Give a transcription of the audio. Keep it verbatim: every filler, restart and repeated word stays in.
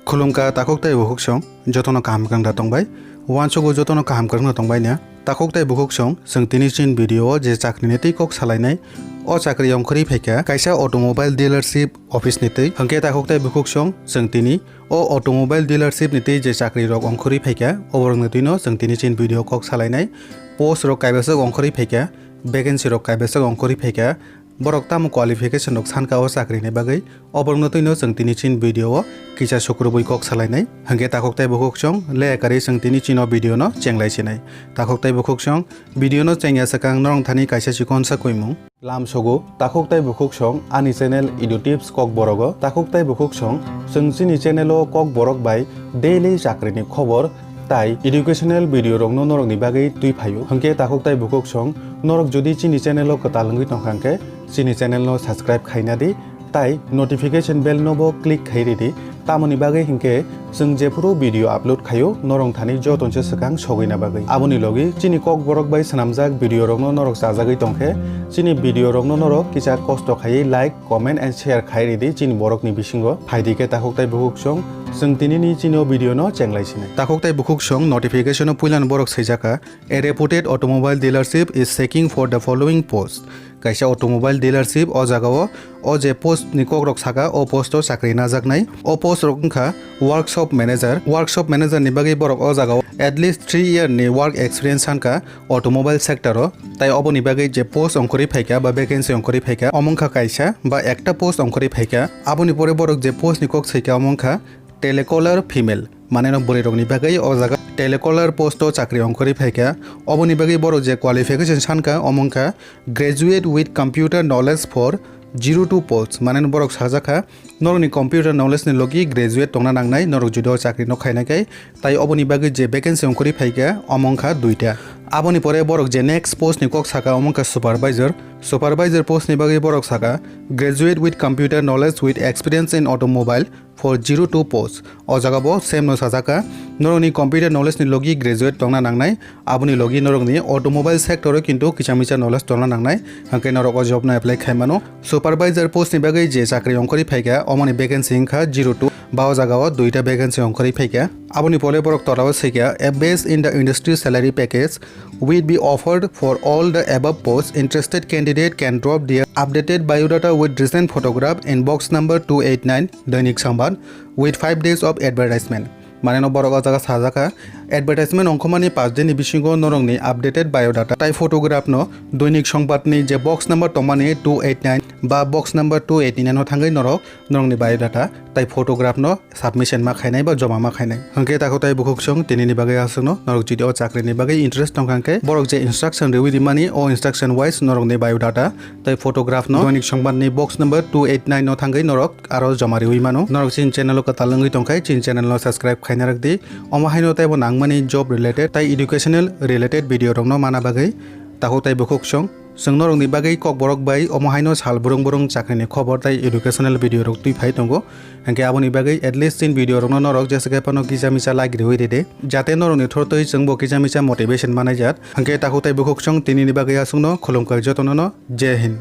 Khulumkha takhuk tei bukhuk song, jotono kaham kwrwng da tongbai. Uansugo jotono kaham kwrwngno tongbai na. Takhuk tei bukhuk song, chwng tini chin video o je chakri ni twi kok salainai, o chakri ongkhorwi phaikha kaisa automobile dealership office ni twi. Hwnkhe takhuk tei bukhuk song, chwng tini o automobile dealership ni twi je chakri rok ongkhorwi phaikha, oborok ni twino chwng tini chin video kok salainai. Post rok kaibaswk ongkhorwi phaikha, vacancy rok kaibaswk ongkhorwi phaikha, borok tamo qualification rok sankha o chakri ni bagwi, oborokno twino chwng tini chin video o kisa sukrubwi kok salainai. Hwnkhe takhuk tei bukhuk song, le kwrwi chwng tini chino video no chenglai sinai. Takhuk tei bukhuk song, video no chengya swkang norok thani kaisa chikonsa kuimung. Lam sogo, takhuk tei bukhuk song, ani channel Edu Tips Kokborok o. Takhuk tei bukhuk song, chwng chini channel o Kokborok bai daily chakri ni khobor tai educational video rokno norokni bagwi twi phaio. Hwnkhe takhuk tai bukhuk song, norok jodi chini channel o kwtal wngwi tongkha hwnkhe chini channel no subscribe khaina di, tai notification bell no bo click khai ridi. Tamoni bagwi hwnkhe chwng jephuru video upload khaio, norok thani joto se swkang sogwina bagwi. Aboni logi chini Kokborok bai swnamjak video rokno norok chajagwi tongkhe, chini video rokno norok kisa kosto khaiwi like, comment and share khai ridi chini borokni bisingo. Phaidi khe takhuk tai bukhuk song, chwng tinini chini o video no chenglai sinai. Takhuk tai bukhuk song notification o puilano borok saijakha, "A reputed automobile dealership is seeking for the following post." Kaisa automobile dealership o jagao o je post ni kokrok saka, o post o chakri najaknai. O post rok wngkha workshop manager. Workshop manager ni bagwi borok o jagao at least three year ni work experience sankha automobile sector o. Tai oboni bagwi je post ongkhorwi phaikha ba vacancy ongkhorwi phaikha, omo wngkha kaisa ba ekta post ongkhorwi phaikha. Aboni pore borok je post ni kok saikha, omo wngkha telecaller female, mane no bwrwi rokni bagwi o jaga telecaller post o chakri ongkhorwi phaikha. Oboni bagwi borok je qualification sankha, omo wngkha graduate with computer knowledge for zero two post, mane no borok sajakha norokni computer knowledge ni logi graduate tongna nangnai, norok jodi o chakri no khaina khe. Tai oboni bagwi je vacancy ongkhorwi phaikha, omo wngkha duita. Aboni pore borok je next post ni kok saka, omo wngkha supervisor. Supervisor post ni bagwi borok saka graduate with computer knowledge with experience in automobile for zero two post. O jaga bo same no sajaka, norokni computer knowledge ni logi graduate tongna nangnai, aboni logi norokni automobile sector o kintu kisa misa knowledge tongna nangnai, hwnkhe norok o job no apply khai mano. Supervisor post ni bagwi je chakri ongkhorwi phaikha, omoni vacancy wngkha zero two, ba o jaga o duita vacancy ongkhorwi phaikha. Aboni pore borok torao saikha, "A best in the industry salary package will be offered for all the above posts. Interested candidate can drop their updated biodata with recent photograph in box number two eight nine, Dainik Sambad, with five days of advertisement." Mane no borok o jaga sajakha, advertisement ongkhormani paanch din ni bisingo norokni updated biodata tai photograph no Dainik Sambad ni je box number tongmani two eight nine ba box number two eight nine o thangwi norok norokni biodata tai photograph no submission ma khainai ba joma ma khainai. Hwnkhe takhuk tai bukhuk song tinini bagwi aswkno norok jodi o chakri ni bagwi interest tongkha hwnkhe borok je instruction riwi rimani o instruction wise norokni biodata tai photograph no Dainik Sambad ni box number two eight nine no thangwi norok aro joma riwi mano. Norok chini channel o kwtal wngwi tongkhe chini channel no subscribe khaina rwk di. Omo haino teibo nangmani job related tai educational related video rokno mana bagwi takhuk tai bukhuk song. Chwng norokni bagwi Kokborok bai omo haino sal brung brung chakrini khobor tai educational video rok twi phai tongo. Hwnkhe aboni bagwi at least chini video rokno norok jesa khe phano kisa misa like riwi ridi, jate norokni through twi chwngbo kisa misa motivation manai jat. Hwnkhe takhuk tai bukhuk song tinini bagwi aswkno khulumkha jotono no. Jai Hind.